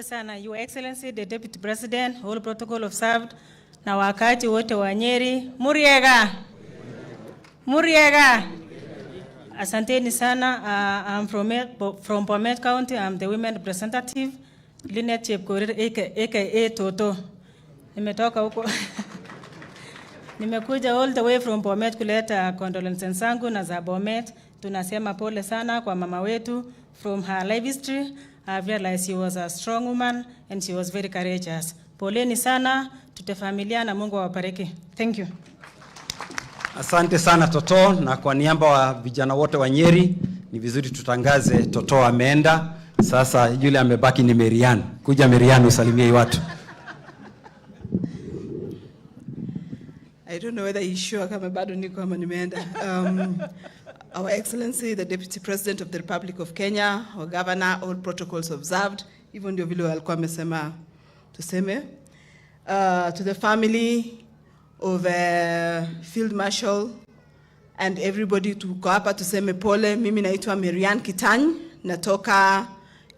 Sana, Your Excellency, the Deputy President, all protocol observed, na wakaaji wote wa Nyeri, Muriega. Muriega. Asanteni sana. I'm from Bomet County. I'm the women representative, Linet Chepkorir, aka Toto. Nimetoka huko. Nimekuja all the way from Bomet kuleta condolences zangu na za Bomet. Tunasema pole sana kwa mama wetu. From her life history, I've realized she was a strong woman and she was very courageous. Poleni sana, tute familia na Mungu awabariki. Thank you. Asante sana Toto, na kwa niaba wa vijana wote wa Nyeri, ni vizuri tutangaze Toto ameenda. Sasa yule amebaki ni Marian. Kuja Marian, usalimie hii watu. I don't know whether he's sure kama bado niko ama nimeenda. Our Excellency, the Deputy President of the Republic of Kenya, our Governor, all protocols observed. Hivyo ndio vile walikuwa wamesema tuseme. To the family of Field Marshal and everybody, tuko hapa tuseme pole. Mimi naitwa Marian Kitany, natoka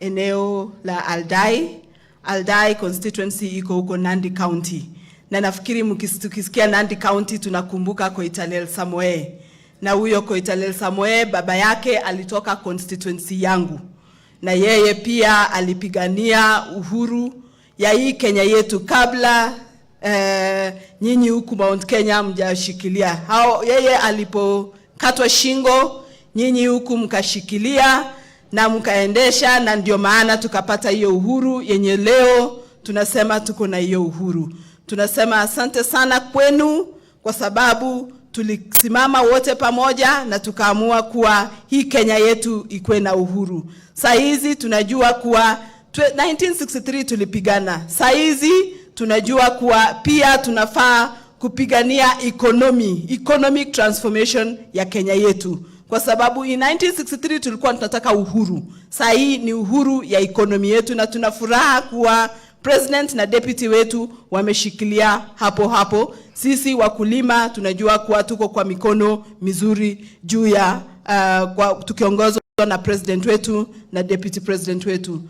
eneo la Aldai. Aldai constituency iko huko Nandi County, na nafikiri tukisikia Nandi County tunakumbuka Koitalel Samoei, na huyo Koitalel Samoei baba yake alitoka constituency yangu, na yeye pia alipigania uhuru ya hii Kenya yetu kabla nyinyi huku Mount Kenya mjashikilia. Hao, yeye alipokatwa shingo, nyinyi huku mkashikilia na mkaendesha, na ndio maana tukapata hiyo uhuru yenye leo tunasema tuko na hiyo uhuru. Tunasema asante sana kwenu kwa sababu tulisimama wote pamoja na tukaamua kuwa hii Kenya yetu ikuwe na uhuru. Saa hizi tunajua kuwa 1963 tulipigana. Saa hizi tunajua kuwa pia tunafaa kupigania economy, economic transformation ya Kenya yetu, kwa sababu in 1963 tulikuwa tunataka uhuru. Saa hii ni uhuru ya economy yetu, na tuna furaha kuwa president na deputy wetu wameshikilia hapo hapo. Sisi wakulima tunajua kuwa tuko kwa mikono mizuri juu ya tukiongozwa na president wetu na deputy president wetu.